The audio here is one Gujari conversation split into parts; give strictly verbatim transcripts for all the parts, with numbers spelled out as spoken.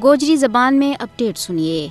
گوجری زبان میں اپڈیٹ سنیے۔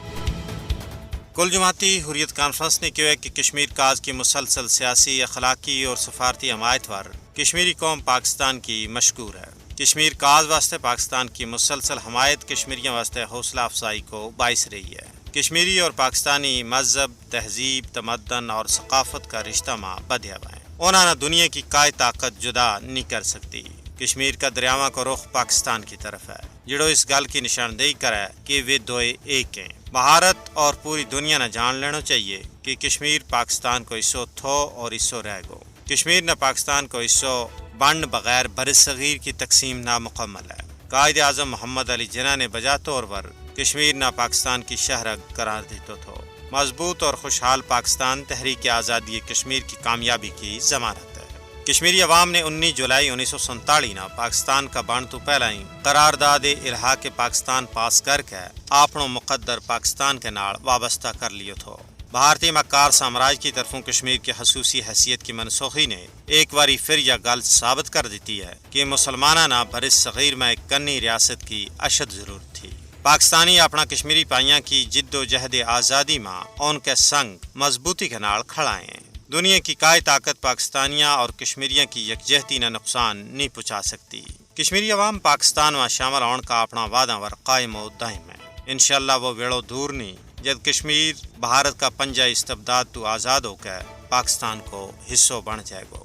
کل جماعتی حریت کانفرنس نے کہیو ہے کہ کشمیر کاز کی مسلسل سیاسی، اخلاقی اور سفارتی حمایت پر کشمیری قوم پاکستان کی مشکور ہے۔ کشمیر کاز واسطے پاکستان کی مسلسل حمایت کشمیریوں واسطے حوصلہ افزائی کو باعث رہی ہے۔ کشمیری اور پاکستانی مذہب، تہذیب، تمدن اور ثقافت کا رشتہ ما بدھیا ہوا ہے۔ انہاں نا دنیا کی کائے طاقت جدا نہیں کر سکتی۔ کشمیر کا دریاواں کو رخ پاکستان کی طرف ہے، جڑو اس گل کی نشاندہی کرے کہ ویہ دوئے ایک ہیں۔ بھارت اور پوری دنیا نا جان لینو چاہیے کہ کشمیر پاکستان کو حصو تھو اور حصو رہ گو۔ کشمیر نا پاکستان کو حصو بنڈ بغیر برصغیر کی تقسیم نامکمل ہے۔ قائد اعظم محمد علی جناح نے بجا طور پر کشمیر نا پاکستان کی شہرگ قرار دیتو تھو۔ مضبوط اور خوشحال پاکستان تحریک آزادی کشمیر کی کامیابی کی ضمانت ہے۔ کشمیری عوام نے انی جولائی انیس سو سنتالی نا پاکستان کا بنڈ تو پہلا ہی قرار داد الحاق پاکستان پاس کر کے آپنو مقدر پاکستان کے نال وابستہ کر لیو تھو۔ بھارتی مکار سامراج کی طرفوں کشمیر کی خصوصی حیثیت کی منسوخی نے ایک واری پھر یا گل ثابت کر دیتی ہے کہ مسلماناں نا برصغیر ما ایک کنی ریاست کی اشد ضرورت تھی۔ پاکستانی اپنا کشمیری پائیاں کی جد و جہد آزادی ما ان کے سنگ مضبوطی کے نال کھڑا ہیں۔ دنیا کی کائے طاقت پاکستانیاں اور کشمیریاں کی یکجہتی نا نقصان نہیں پہنچا سکتی۔ کشمیری عوام پاکستان ما شامل ہون کا اپنا وعدہ ور قائم و دائم ہے۔ انشاءاللہ وہ ویڑو دور نہیں جد کشمیر بھارت کا پنجہ استبداد تو آزاد ہو کے پاکستان کو حصو بن جائے گو۔